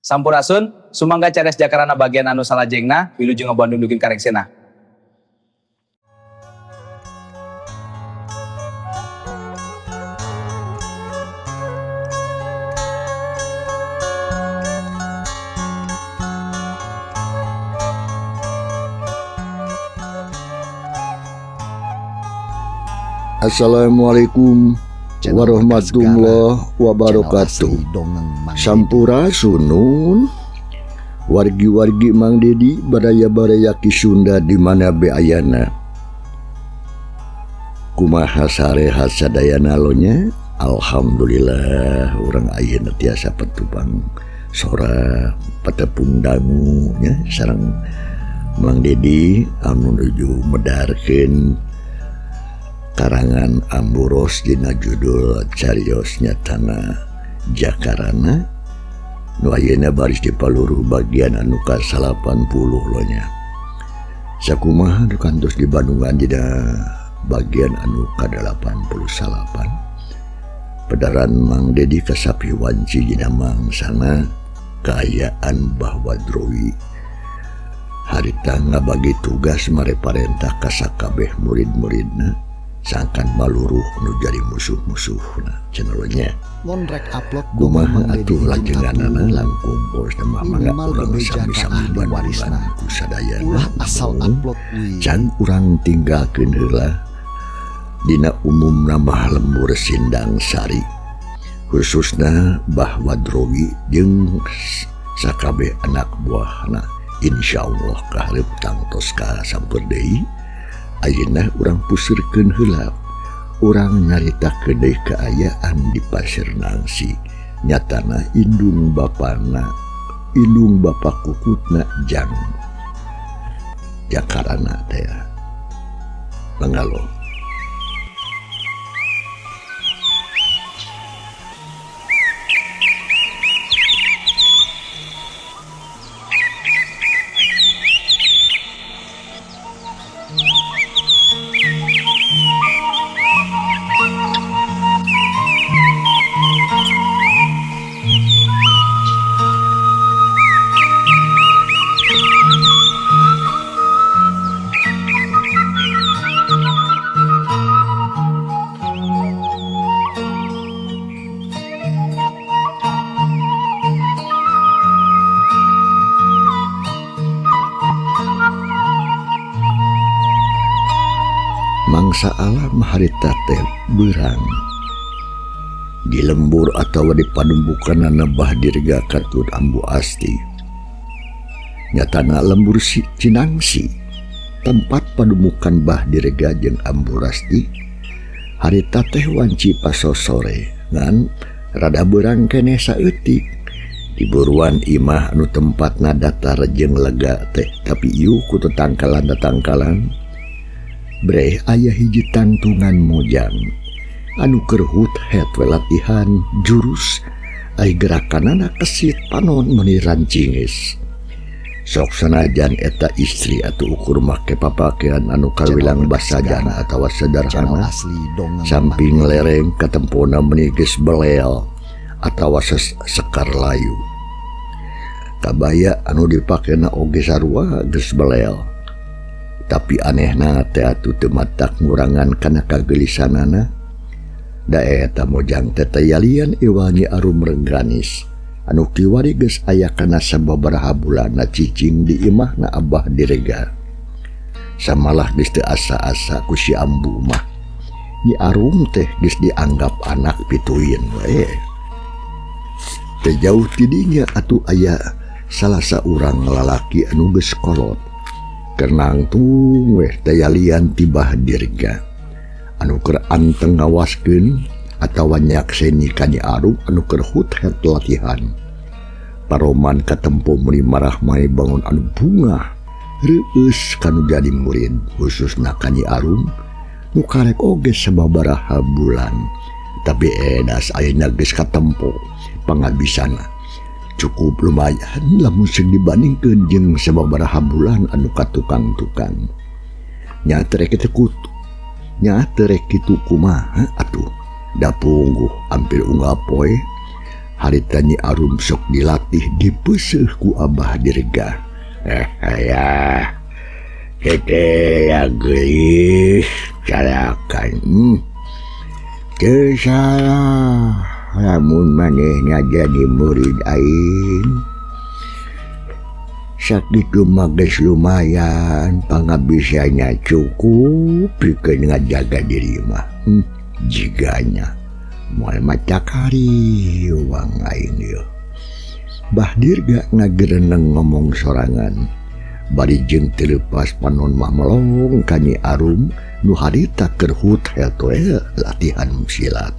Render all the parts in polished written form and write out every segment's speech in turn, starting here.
Sampurasun, sumangga cares jakarana bagian anu salajengna, wilujeng ngabandung dugi ka rengsena. Assalamualaikum warahmatullahi wabarakatuh. Sampurasun wargi-wargi Mang Dedi baraya-baraya Ki Sunda di mana be ayana. Kumaha sarehat sadayana lonya? Alhamdulillah urang ayeuna tiasa patupang sora patepung dangu nya sareng Mang Dedi anu nuju medarkeun karangan Amburos dina judul carios nyatana Jakarana nu ayeuna baris di paluruh bagian anu ka-80 lonya. Sakumaha nu kantos di Bandungan dina bagian anu ka-89. Pedaran Mang Dedi kasapi wanci dina mangsana kaayaan Bah Wadrowi harita ngabagi tugas mare parentah ka sakabeh murid-muridna sangkan maluruh nu jadi musuh-musuhna cenah nya. Mun rek upload kumaha atuh lajenganana langkung bos mah mangga urang sami-sami bandungan ku sadayana. Ulah asal upload we. Can urang tinggalkeun heula dina umumna mah lembur Sindang Sari khususna Bah Wadrowi jeung sakabeh anak buahna. Insyaallah kaharep tangtos ka sampeur deui. Ayeuna urang pusirkeun heula, urang nyaritakeun deui kaayaan di Pasir Nangsi nyatana indung bapana, indung bapa kukutna jang Jakarana teh mangalo. Mangsa alam harita teh beurang di lembur atawa di padumbukanana Bah Dirga katut Ambu Asti. Nyatana lembur si Cinangsi tempat padumukan Bah Dirga jeung Ambu Rasti harita teh wanci pasosore ngan rada beurang keneh saeutik. Di buruan imah anu tempatna datar jeung lega teh tapi ieu ku tetangkalan-tetangkalan breh aya hiji tangtungan mojang anu keur hut-het we latihan jurus ai gerakanana kesit panon meuni rancingis. Sok sanajan eta istri atuh ukur make papakean anu kawilang basajan atawa sederhana samping lereng katempona meuni geus belel atawa sekar layu. Kabaya anu dipakena oge sarua geus belel. Tapi anehna teh atuh teu matak ngurangan kana kagelisanana. Da eta mojang teh tayalian iwal Nyi Arum Rengganis anu kiwari geus aya kana sababaraha bulanna cicing di imahna Abah Dirga. Samalah geus teu asa-asa ku si Ambu mah. Nyi Arum teh geus dianggap anak pituin we. Teu jauh tidinya atuh aya salah saurang lalaki anu geus kolot. Kenangtung weh tayalian tibah Dirga anu keur anteng ngawaskeun atawa nyakseni ka Nyi Arum anu keur hut-het latihan. Paroman katempo meuni marah-marah bangun anu bungah reueus kanu jadi murid khususna ka Nyi Arum nu karek oge sababaraha bulan. Tapi edas ayeuna geus katempo pangabisana. Cukup lumayan lamun sing dibandingkeun jeung sababaraha bulan anu katukang-tukang. Nya terek kitu nya terek kitu kumaha atuh da pungguh ampir unggal poe Harita Nyi Arum sok dilatih dipeuseuh ku Abah Dirga. Ayah tete ya geulis calakan. Teu salah lamun manehna jadi murid aing. Sakitu mah geus lumayan pangabisana cukup pikeun ngajaga diri mah. Jiganya moal maca kariwang aing ieu. Bah Dirga ngagereneng ngomong sorangan. Bari jeung teu leupas panon mah melong ka Nyi Arum nu harita keur hut-hel latihan silat.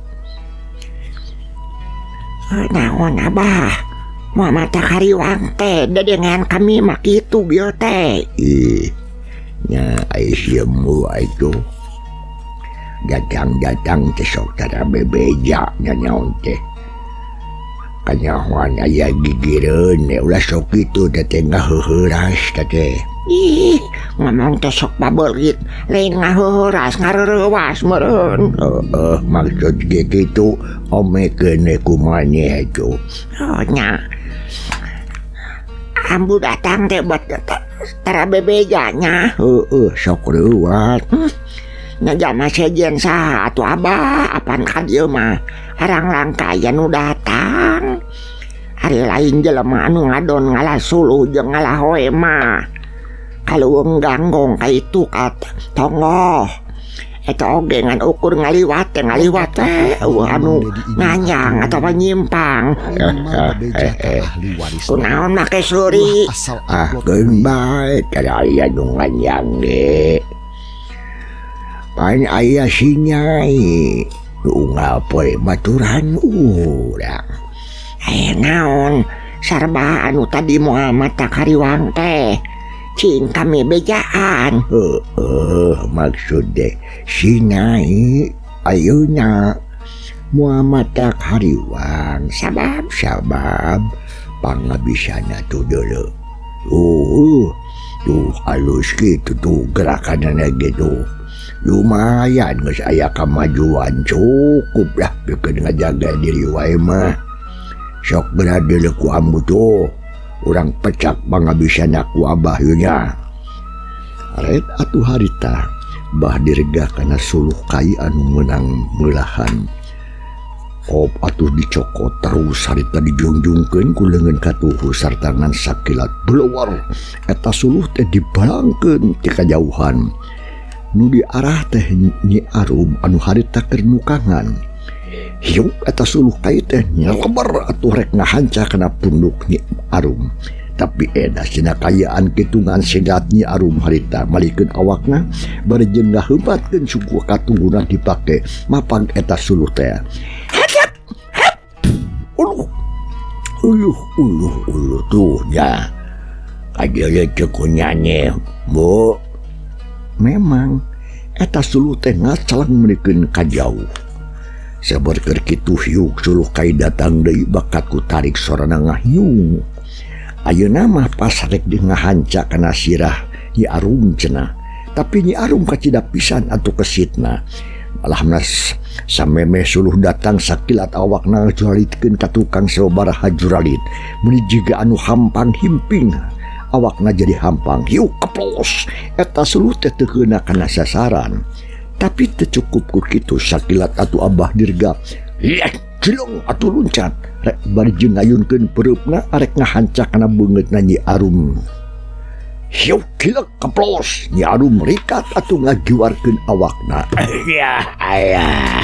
Naon Abah? Moal maca kariwang teh dedengan kami mah kitu bieu teh. Ih, nya ai sieun wae tuh. Datang-datang teh sok tara bebeja nanaon teh. Kanyahoan aya gigireun ulah sok kitu teh teh ngaheuheuras teh. Ih, ngomong teh sok babeulit, lain ngaheuheuras ngareurewas meureun. Heeh, maksud ge kitu omekeun ku maneh tuh. Oh nya. Ambu datang teh buat tara bebejanya. Heeh, sok leuwat. Nya jalma sejen saha atuh Abah, apan ka dieu mah arang langkaya nu datang. Ari lain jelema anu ngadon ngalah suluh jeung ngalah hoe mah. Kaluweung ganggong ka itu ka tonggoh. Eta oge ngan ukur ngaliwat teh ngaliwat teh eueuh anu nganyang atawa nyimpang. Kunaon make suri? Ah, geun bae tara aya nu nganyang ge. Pan aya si Nyai nu unggal poe baturan urang. Naon sarba anu tadi moal mata kariwang teh. Cing kami bejaan. Heeh, maksud deh si Nyai ayeuna moal mata kariwang sabab sabab pangabisana tuh deuleu. Tuh halus kitu tuh gerakanana gitu. Lumayan geus aya kamajuan cukup lah pikeun ngajaga diri wae mah. Sok berada ku ambu tuh urang pecak pangabisana ku Abah ieu nya. Red atuh harita Bah Dirga kana suluh kai anu meunang meulahan. Kop atuh dicokot terus harita dijungjungkeun ku leungeun katuhu sarta ngan sakilat blowar. Eta suluh teh dibalangkeun ti kajauhan. Nu diarah teh Nyi Arum anu harita keur nukangan. Hiuk eta suluh kai teh nyelebar atuh rek ngahanca kana punduk Nyi Arum. Tapi edah cenah kayaan kitungan segat Nyi Arum harita malikeun awakna bari jeung ngaheubatkeun suku katungguna dipake mapag eta suluh teh. Uluh uluh uluh uluh tuh nya. Kajeuleuh ceuk ku nyanye, Bu. Memang eta suluh teh ngacalang meunikeun ka jauh. Sabar keur kitu hiuk suluh kai datang deui bakat ku tarik sorana ngahiung. Ayeuna mah pas rek di ngahanca kana sirah Nyi Arum cenah. Tapi Nyi Arum kacida pisan atuh kesitna. Malah nas samemeh suluh datang sakilat awakna ngajuralitkeun ka tukang sababaraha juralit. Meuni jiga anu hampang himping. Awakna jadi hampang hiuk keplos. Eta suluh teh teu keuna kana sasaran. Tapi teu cukup ku kitu sakilat atuh Abah Dirga. Lihat jelong atuh luncat. Rek bari jeung ngayunkeun pereupna arek ngahanca kana beungeutna Nyi Arum. Hiuk kilek keplos. Nyi Arum rikat atuh ngagiwarkeun awakna. Ya ayah.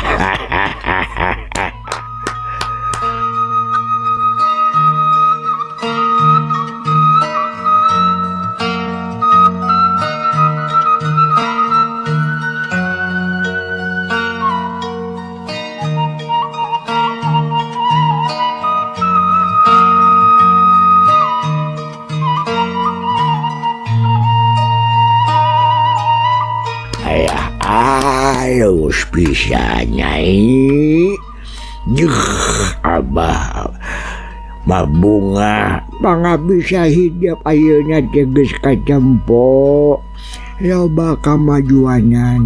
Halus bisa Nyai. Juh, Abah mah bunga mangga bisa hidup ayeuna teh geus katempo. Loba kamajuanna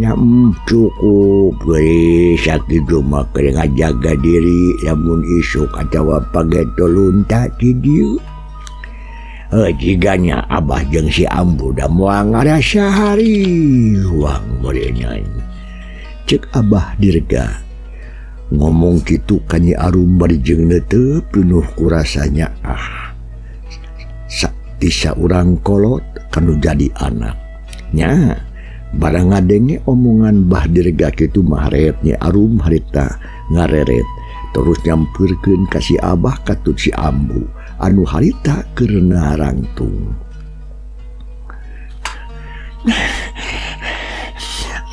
cukup geulis sakitu mah keur ngajaga diri lamun isuk atawa pageto lunta ti dieu. Jiganya Abah jeung si Ambu da moal ngarasa hariwang meureunnan. Cek Abah Dirga. Ngomong kitu ka Nyi Arum bari jeung neuteup pinuh ku rasanya ah. Ti saurang kolot kanu jadi anak. Nya, barang ngadenge omongan Bah Dirga kitu mah ret Nyi Arum harita ngareret terus nyampeurkeun ka si Abah katut si Ambu anu harita keur narangtung.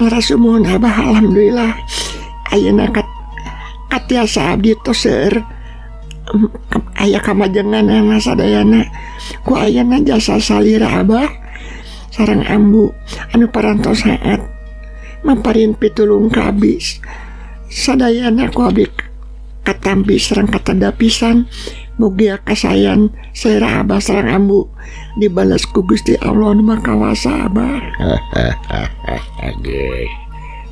Sumuhun Abah, alhamdulillah ayeuna katiasa abdi tos seueur aya kamajengan sadayana ku ayeuna jasa salira Abah sareng Ambu anu parantos haat maparin pitulung ka abdi sadayana ku abdi katampi sareng katadapisan. Mugia kasayan sera Abah sareng Ambu dibalas ku Gusti Allah nu Maha Kawasa Abah.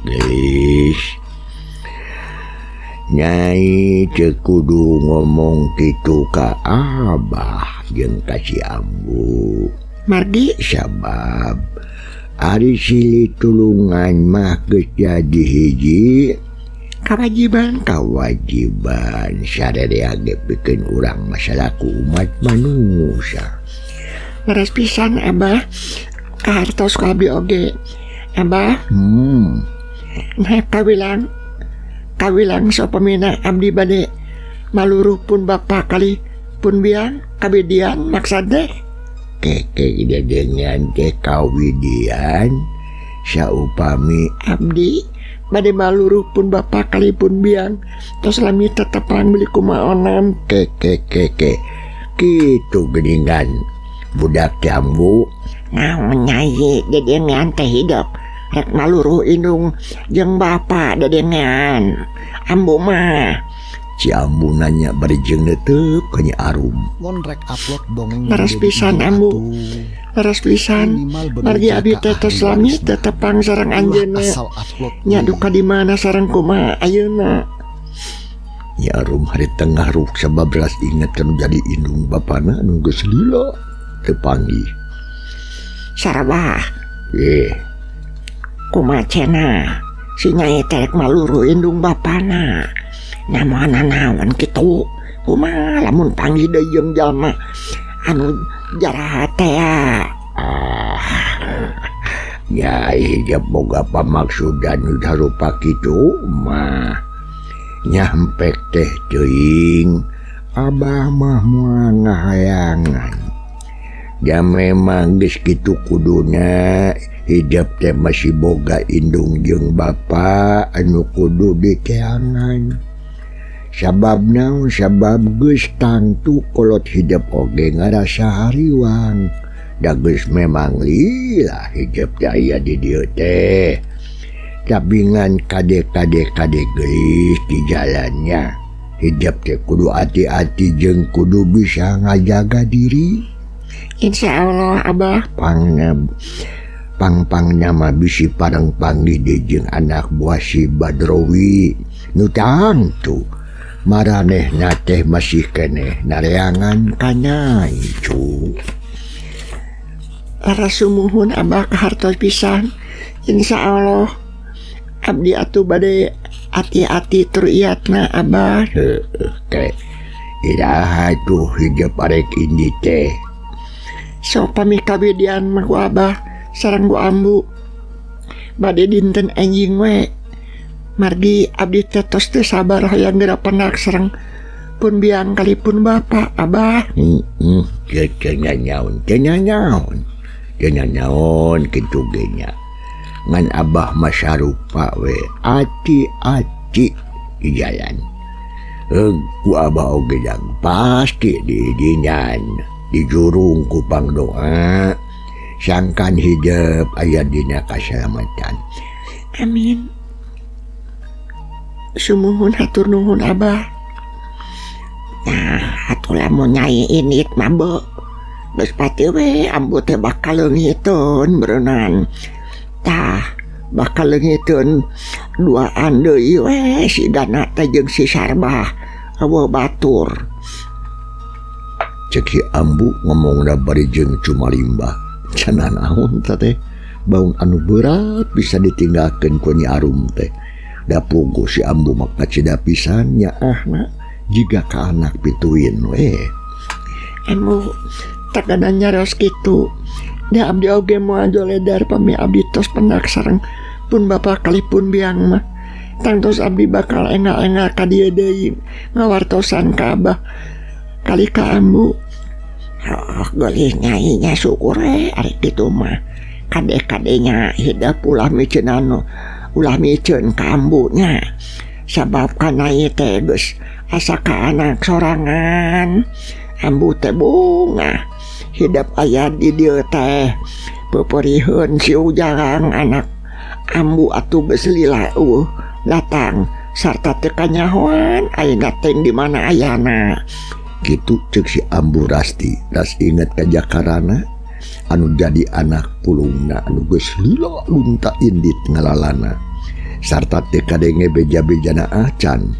Geus. Nyai teu kudu ngomong kitu ka Abah jeung ka si Ambu. Margi sabab ari silih tulungan mah geus jadi hiji kawajiban kawajiban sarerea ge pikeun urang masalaku umat manusia. Leres pisan Abah, kahartos ku abdi oge Abah. Nah kawilang sopamina abdi bade maluruh pun bapa kali pun biang kawidian maksad teh keke dedengan teh kawidian saupami abdi bade maluruh pun bapa kali pun biang tos lami tetepang beli kumaonan keke keke kitu geuningan budak jambu naon nyai dedengan teh hidup rek maluruh indung jeung bapa dedengan Ambu mah. Si Ambu nanya bari jeung neuteup ka Nyi Arum. Mun rek upload dongeng leres pisan Ambu, leres pisan. Margi abdi teh tos lami tetepang sareng anjeunna. Nya duka di mana sareng kumaha ayeuna. Nyi Arum hari tengah ruk sabab beras inget kanu jadi indung bapana anu geus lila teu panggih. Sarabah. Kumaha cenah si Nyai teh rek maluruh indung bapana. Nyamuana naon kitu kumaha lamun panggih deui jeung jalma anu jarahat teh. Nyai ge boga pamaksudan nu sarupa kitu mah. Nyampek teh teuing Abah mah moal ngahayangan. Da memang geus kitu kuduna hidep teh masih boga indung jeung bapa anu kudu diteangan. Sabab naon sabab geus tangtu kolot hidep oge ngarasa hariwang. Da geus memang lila hidep teh aya di dieu teh. Tapi ngan kade-kade kade geulis di jalannya. Hidep teh kudu hati-hati jeung kudu bisa ngajaga diri. Insya Allah Abah. Pangpang nama bisi parang panggih deui jeung anak buah si Badrowi. Nu tangtu maranehna teh masih keneh nareangan ka Nyai cu. Leres sumuhun Abah kahartos pisan. Insya Allah abdi atuh bade ati-ati truiatna Abah. Heueuh ke iraha tuh hidep arek indi teh. Sopami kawidian mah ku Abah sareng ku Ambu bade dinten enjing we. Margi abdi teh tos teu sabar hayang geura penak sareng pun biang kali pun bapa Abah. Teu nyaon, teu nyaon. Teu nyaon kitu ge nya. Ngan Abah mah sarupa we ati-ati di jalan. Ku Abah oge jang pasti diidinan. Dijurung ku pangdoa sangkan hidep aya dina kasalamatan. Amin. Sumuhun hatur nuhun Abah. Nah, atuh lamun Nyai init mah beuh. Geus pati we ambu teh bakal leungiteun beureunan. Tah bakal leungiteun duaan deui we si Dana teh jeung si Sarbah eueuh batur. Cek si ambu ngomongna bari jeung cumalimba. Cenah naon ta teh? Baun anu berat bisa ditinggalkeun ku Nyi Arum teh. Da puguh si ambu mah kacida pisan nyaahna jiga ka anak pituin we. Ambu tagana nyarios kitu. Da abdi oge moal joledar pami abdi tos pendak sareng pun bapa kalih pun biang mah. Tangtos abdi bakal engal-engal ka dieu deui ngawartosan ka abah kali ka ambu. Oh, geulih nyai nya syukur we ari kitu mah. Kade-kadenya hidep ulah miceun anu ulah miceun ka ambu nya. Sabab kana ieu teh geus asa ka anak sorangan. Ambu teh bungah hidep aya di dieu teh peperiheun si Ujang anak ambu atuh geus lila eueuh datang sarta teu kanyahoan ayeuna teh di mana ayana. Kitu ceuk si Ambu Rasti ras inget ka Jakarana anu jadi anak pulungna anu geus lila lunta indit ngalalana sarta teu kadenge beja-bejana acan.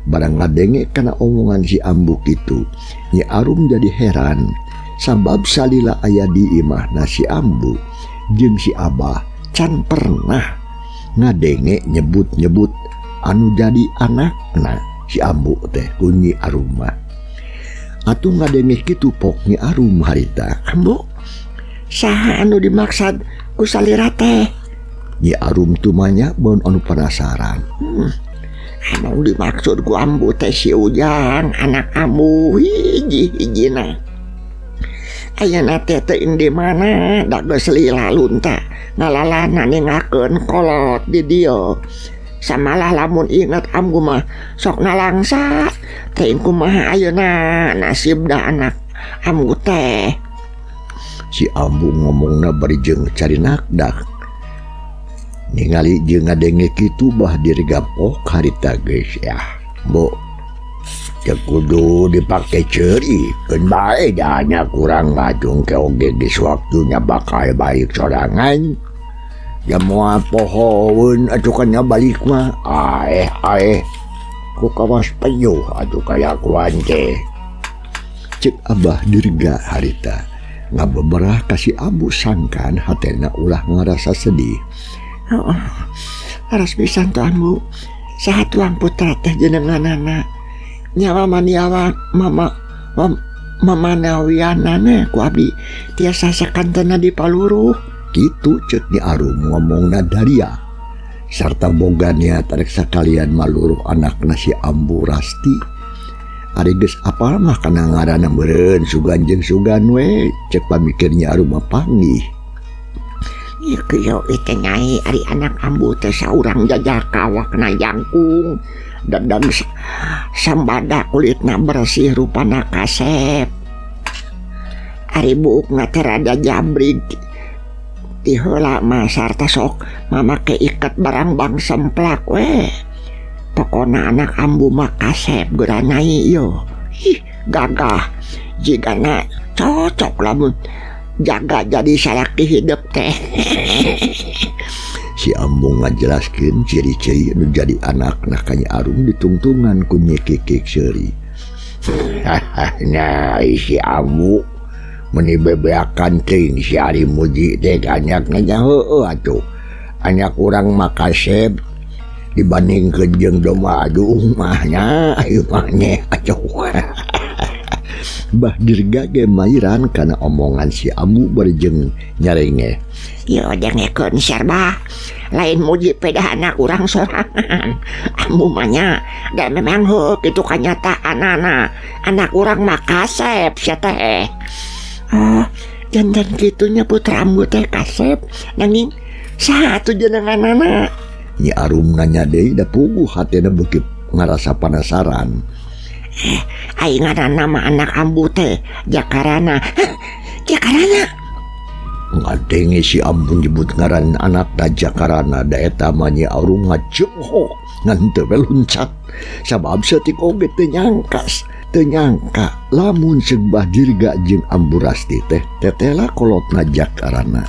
Barang ngadenge kana omongan si Ambu kitu, Nyi Arum jadi heran sabab salila aya di imahna si Ambu jeung si Abah can pernah ngadenge nyebut-nyebut anu jadi anakna si Ambu teh ku Nyi Arum mah. Atuh ngadenge kitu pok Nyi Arum harita. Ambu, saha anu dimaksad ku salira teh? Nyi Arum tumanya baun anu penasaran. Anu dimaksud ku ambu teh si Ujang anak ambu hiji-hijina. Ayeuna teh teu di mana da geus lila lunta ngalalana ningakeun kolot di dieu. Samalah lamun inget ambu mah sok nalangsa teh kumaha ayeuna nasibna anak ambu teh. Si ambu ngomongna bari jeung carinakdak. Ningali jeung ngadenge kitu bah diri gapok harita geus yah. Mbok teu kudu dipake ceuri keun bae da kurang ngajung ke oge geus waktunya bakal balik sorangan. Ya moal pohoeun atuh kana balik mah. Aeh aeh ku kawas pejuh atuh kalakuan teh. Ceuk Abah Dirga harita ngabeberah ka si Ambu sangkan hatena ulah ngarasa sedih. Oh, aras pisan tuh ambu. Saha tuang putra teh jenenganana. Nyawa maniawa mama mamanawianana ku abdi tiasa sakantena di paluruh. Kitu ceuk Nyi Arum ngomongna daria. Sarta boga niat rek sakalian maluruh anakna si Ambu Rasti. Ari geus apal mah kana ngaranna meureun sugan jeung sugan we ceuk pamikir Nyi Arum mah panggih. Ieu kieu teh nyai ari anak ambu teh saurang jajaka awakna jangkung. Dadang sambada kulitna bersih rupana kasep. Ari buukna teh rada jabrig ti heula mah sarta sok mamake iket barang bang semplak we. Pokona anak ambu mah kasep geura nyai ieu. Ih gagah jigana cocok lamun jaga jadi salaki hidup teh. Si Ambu ngajelaskeun ciri-ciri nu jadi anakna ka Nyi Arum ditungtungan ku Nyi Kikik seuri. Nah si Ambu meni bebeakan teuing si Ari Muji teh ka anakna nya heueuh atuh. Anak urang mah kasep dibandingkeun jeung domba aduh mah nya ieu mah nya atuh. Bah Dirga ge mairan kana omongan si Ambu bari jeung nyarenge. Ieu dengekeun Syarbah, lain muji pedah anak urang sorangan. Ambu mah nya da memang heueuh kitu kanyataanana. Anak urang mah kasep sia teh. Oh, jantan kitunya putra ambu teh kasep nanging saha atuh jenenganana? Nyi Arum nanya deui da puguh hatena beuki ngarasa panasaran. Aing ngaranna mah anak ambu teh Jakarana. Hah, Jakarana? Ngadenge si ambu nyebut ngaran anakna Jakarana da eta mah Nyi Arum ngajengho ngan teu we luncat. Sabab saeutik oge teu nyangka Teu nyangka lamun ceuk Bah Dirga jeung Ambu Rasti teh tetela kolotna Jakarana.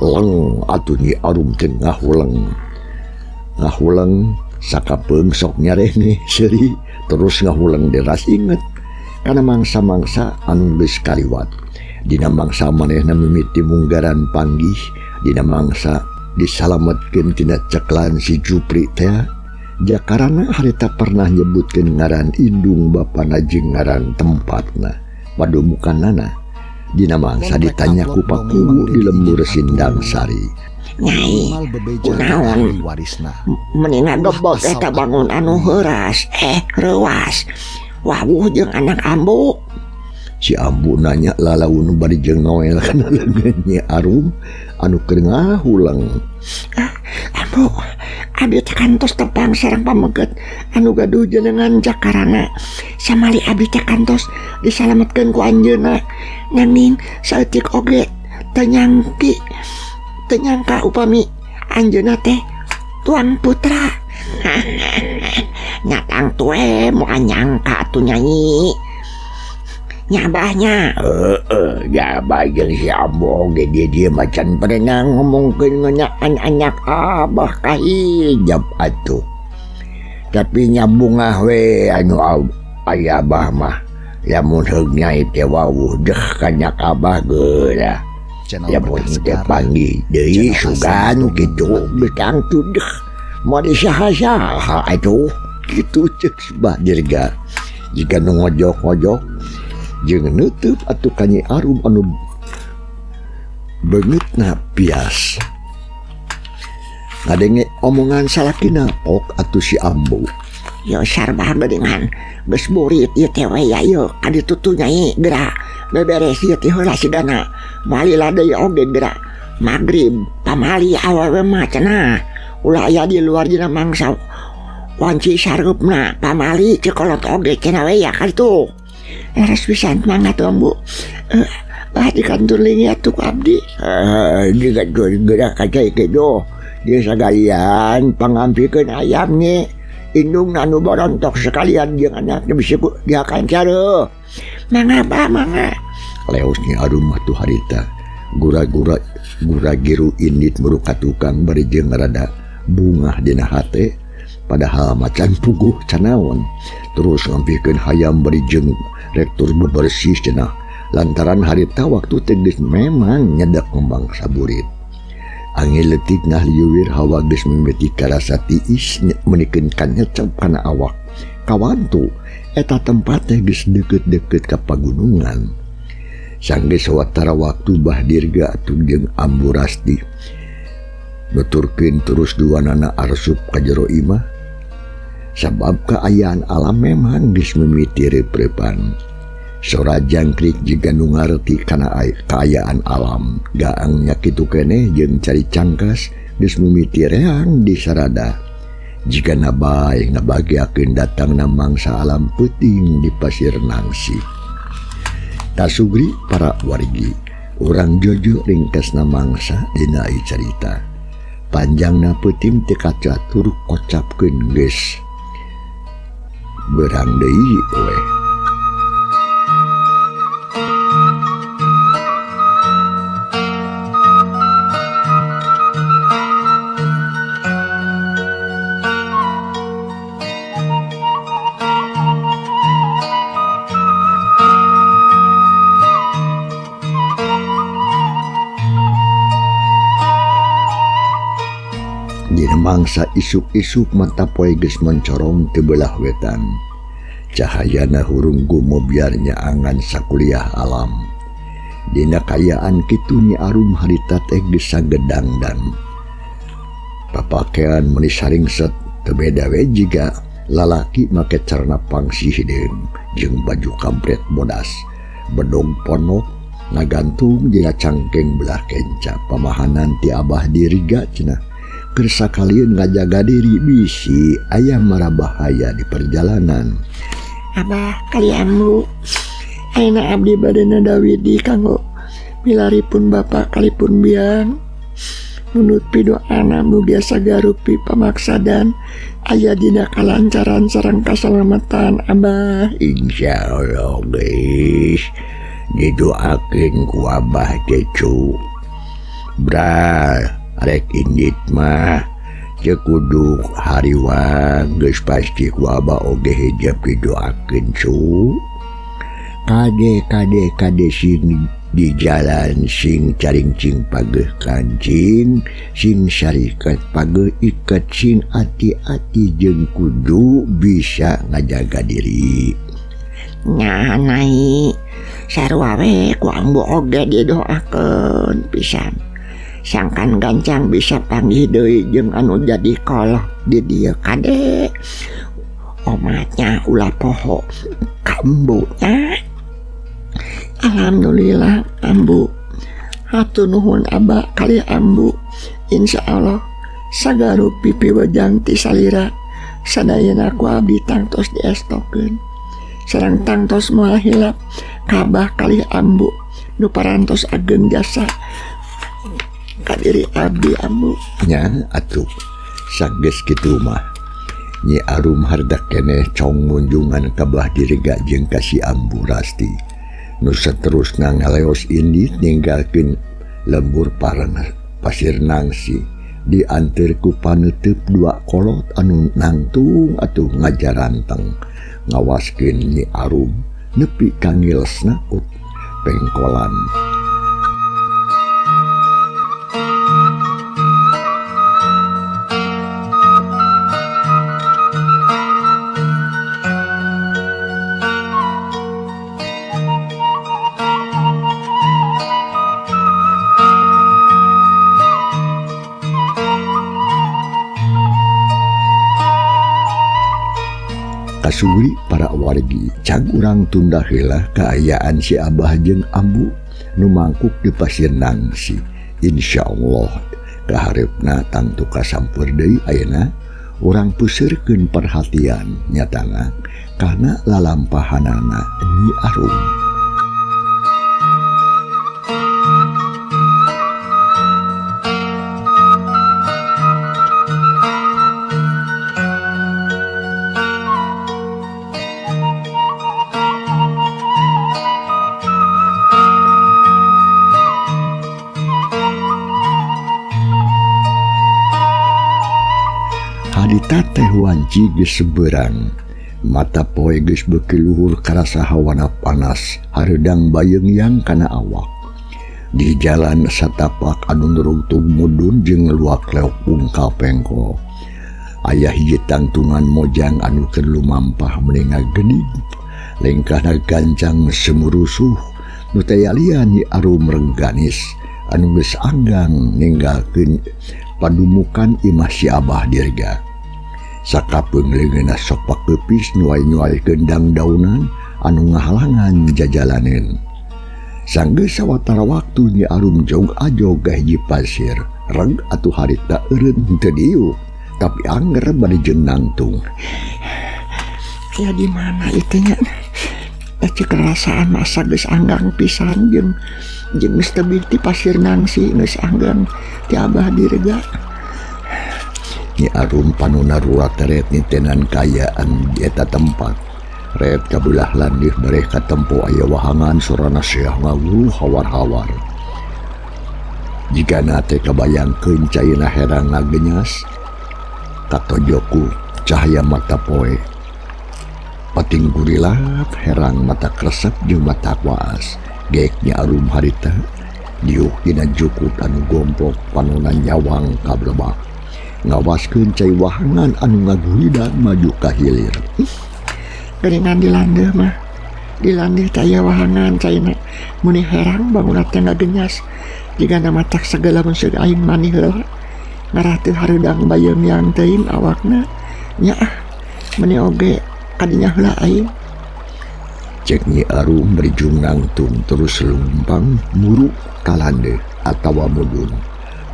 Leng atuh Nyi Arum teh ngahuleng. Ngahuleng sakapeung sok nyarenge seuri terus ngahuleng deras inget kana mangsa-mangsa anu geus kaliwat. Dina mangsa manehna mimiti munggaran panggih, dina mangsa disalametkeun tina ceklan si Jupri teh. Jakarana harita pernah nyebutkeun ngaran indung bapana jeung ngaran tempatna padumukanana. Dina mangsa ditanya ku Pakuwu di lembur Sindang Sari. Nyai, kunaon meni ngagebeg eta bangun anu heuras reuas wawuh jeung anak ambu. Si ambu nanya lalaun bari jeung noel kana leungeun Nyi Arum anu keur ngahuleng. Ambu, abi teh kantos tepang sareng pameget anu gaduh jenengan Jakarana. Samali abi teh kantos disalametkeun ku anjeunna. Nanging saeutik oge teu nyangka upami anjeunna teh tuang putra. Nyatang tue moal nyangka atuh Nyai. Nyabahnya heeh, nyabah jeung si ambu oge dia macan pernah ngomongkeun ngeunaan anak abah kahijab atuh. Tapi nyabungah we anu aya abah mah lamun heug nyai teh wawuh deh kanyak abah geura. Lamun teh panggih deui sugan kitu betang tu deh moal disaha-saha atuh kitu ceuk Bah Dirga. Jika nu ngojok-ngojok jeung neuteub atuh ka Nyi Arum anu beungeutna pias. Ngadenge omongan salakina pok atuh si ambu. Yo sarbah geuningan geus burit ieu teh we ya ieu ka ditu tuh Nyai geura beberes ieu teh heula sigana moal lila deui oge geura magrib pamali awewe mah cenah ulah aya di luar dina mangsa wanci sareupna pamali ceuk kolot oge cenah we ya ka ditu. Leres pisan mangga tuh ambu. Bah di kantor lingi atuh ku abdi. Di kantor geura kaca kitu. Dia sagalian pangampikeun ayam nya. Indung anu borontok sekalian jeung anakna bisa ku dihakan cara. Mangga bah mangga. Leos Nyi Arum mah tuh harita. Gura-gura gura-giru indit meruka tukang bari jeung rada bungah dina hate. Padahal macan puguh canaon. Terus ngampikeun hayam bari jeung rektur bebersih cenah. Lantaran harita waktu teh geus memang nyedek ngembang saburit. Angin leutik ngahliuwir hawa geus mimiti karasa tiis menikeun kanyecep kana awak. Kawantu eta tempat teh geus deukeut-deukeut ka pagunungan. Sanggeus sawatara waktu Bah Dirga atuh jeung Ambu Rasti nuturkeun terus duanana arsup ka jero imah. Sabab kaayaan alam memang geus mimiti reup-reupan. Sora jangkrik jiga nu ngarti kana kaayaan alam. Gaangnya kitu keneh jeung cari cangkas geus mimiti reang di sarada. Jika nabae ngabagiakeun datangna mangsa alam peuting di Pasir Nangsi. Tasugri para wargi, urang jojo ringkasna mangsa dina ieu carita. Panjangna peuting teu kacatur kocapkeun geus berang deui weh. Dina mangsa isuk-isuk mata poe geus mencorong teu belah wetan. Cahayana hurung gumobyar nyaangan sakuliah alam. Dina kaayaan kitu Nyi Arum harita teh geus sagedangdan. Papakean meuni saringset teu beda we jiga lalaki make carana pangsi hideung jeung baju kampret bodas. Bedog ponok ngagantung dina cangkeng belah kenca pamahanan ti Abah Dirga cenah. Keur sakalieun ngajaga diri bisi aya marabahaya di perjalanan. Abah kali ambu ayeuna abdi bade nadawidi kanggo milaripun bapak kalipun biang. Nunut pidoana mugia sagarupi pamaksadan aya dina kalancaran sareng kasalamatan Abah. Insyaallah geus didoakeun ku Abah teh cu. Bral rek indit mah teu kudu hariwang geus pasti ku Abah oge hijab didoakeun cu. Kade kade kade sing di jalan sing caringcing pageuh kancing sing syarikat pageuh iket sing ati-ati jeung kudu bisa ngajaga diri. Nya nai sarua we ku ambu oge didoakeun pisan. Sangkan gancang bisa panggih deui jeung anu jadi kolot di dieu kade. Omatnya ulah poho ka embunya. Alhamdulillah ambu. Hatur nuhun Abah kali ambu. Insyaallah sagarupi piwejang ti salira sadayana ku abdi tangtos diestokeun. Sareng tangtos moal hilap ka Abah kali ambu nu parantos ageng jasa ka diri abdi ambu. Nya atuh sageus kitu mah Nyi Arum harda keneh cong ngunjungan ka Bah Dirga jeung ka si Ambu Rasti. Nu saterusna ngaleos indit ninggalkeun lembur pareng Pasir Nangsi dianteur ku paneuteub dua kolot anu nangtung atuh ngajaranteng ngawaskeun Nyi Arum nepi ka ngilesna ku pengkolan. Kasuri para wargi cag urang tunda heula kaayaan si Abah jeung Ambu nu mangkuk di Pasir Nangsi. Insyaallah kahareupna tangtu kasampeur deui ayeuna urang puseurkeun perhatian nyatana kana lalampahanana Nyi Arum. Harita teh wanci geus seberang, mata poe geus beuki luhur karasa hawana panas, hareudang bayeung kana awak. Di jalan satapak anu nurungtung mudun jeung luak leok pungkal pengko. Aya hiji tangtungan mojang anu keur lumampah meni ngagedig, lengkahna gancang semurusuh, nu teh lian Nyi Arum rengganis anu geus anggang ninggalkeun padumukan imah si Abah Dirga. Sakapeung leungeunna sok pakeupis nyuai-nyuai gendang daunan anu ngahalangan jajalaneun. Sanggeus sawatara waktu Nyi Arum jog ajog ka hiji pasir, reg atuh harita eureun teu diuk, tapi angger bari jeung nangtung. Ya di mana itu nya? Ceuk rasaan masa geus anggang pisan jeung geus tebih ti Pasir Nangsi geus anggang ti Abah Dirga. Nyi Arum panuna rurat teret nitenan kaayaan di eta tempat. Ret kabelah landih bareh katempo aya wahangan sorana seah ngawuruh hawar-hawar. Jigana teh kabayangkeun caina herang ngagenyas, katojoku cahaya mata poe. Pating gurilap herang mata kresep jeung mata waas. Geek Nyi Arum harita diuk dina jukut anu gomplok panona nyawang kablebak. Ngawaskeun cai wahangan anu ngaguridan maju ka hilir. Geuningan di landeuh mah. Di landeuh teh aya wahangan caina muni herang bangunna teh ngagenyas. Jigana matak sagala mun seug aing mani heula. Ngarah teu hareudang bayeung teuing awakna. Nya ah meni oge kadinya heula aing. Cek Nyi Arum berjung nangtung terus lumpang muruk ka landeuh atawa mudun.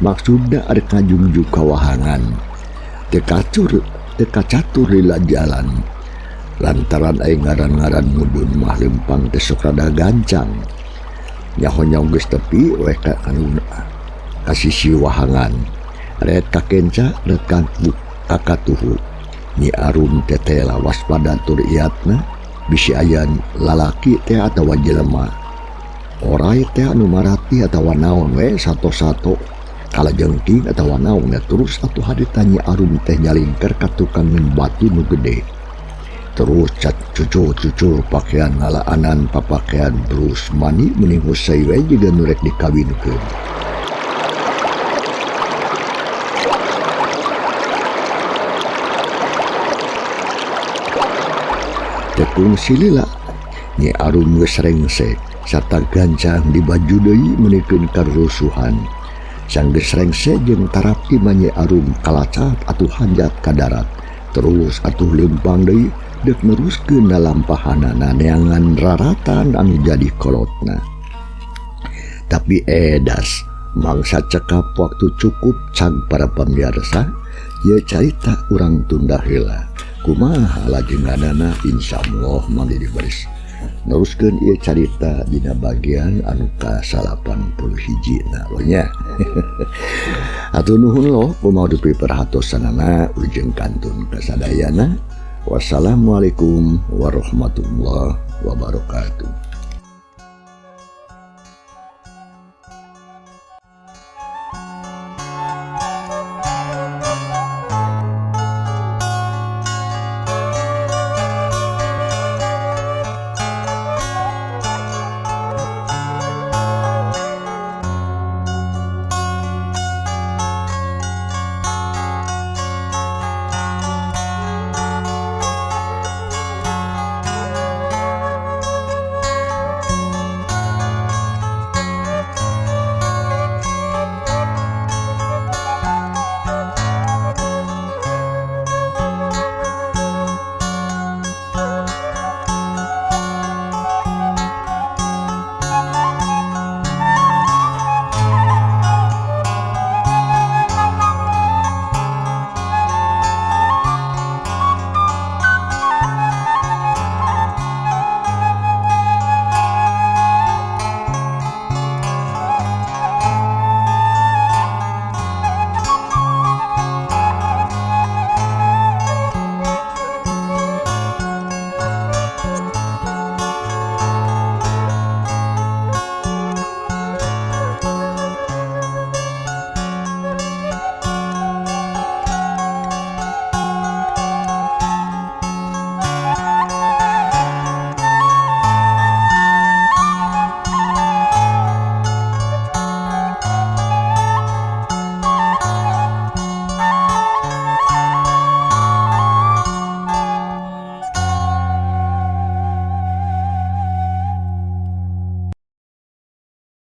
Maksudna arek ngajungjuk ka wahangan. Teu kacatur lila jalan. Lantaran aing ngaran-ngaran mudun mah lempang teh sok rada gancang. Nyaho-nyaho geus tepi we ka anu ka sisi wahangan ret kakenca ret kakatuhu. Nyi Arum tetela waspada tur iatna bisi aya lalaki teh atawa jelema orai teh anu marati atawa naon we sato-sato kalajengking atawa naon terus atuh harita Nyi Arum teh nyalingker ka tukang batu nu gede terus cat cucur-cucur pakaian ngalaanan papakaian terus mani meuning husai we jiga nu rek dikawinkeun. Tekung silila Nyi Arum geus rengse sarta gancang dibaju deui meunikeun karusuhan. Sanggeus rengse jeung tarapti mah Nyi Arum kalacat atuh hanjat ka darat. Terus atuh leumpang deui deuk neruskeun lalampahanana neangan raratan anu jadi kolotna. Tapi edas mangsa cekap waktu cukup cag para pamiarsa ieu carita urang tunda heula. Kumaha lajenganana insyaallah mangga dibaris neruskeun ieu carita dina bagian anu ka-81 na lo nya. Hatur nuhun lo kumaha dupi perhatosanana ujeng kantun kasadayana. Wassalamualaikum warahmatullahi wabarakatuh.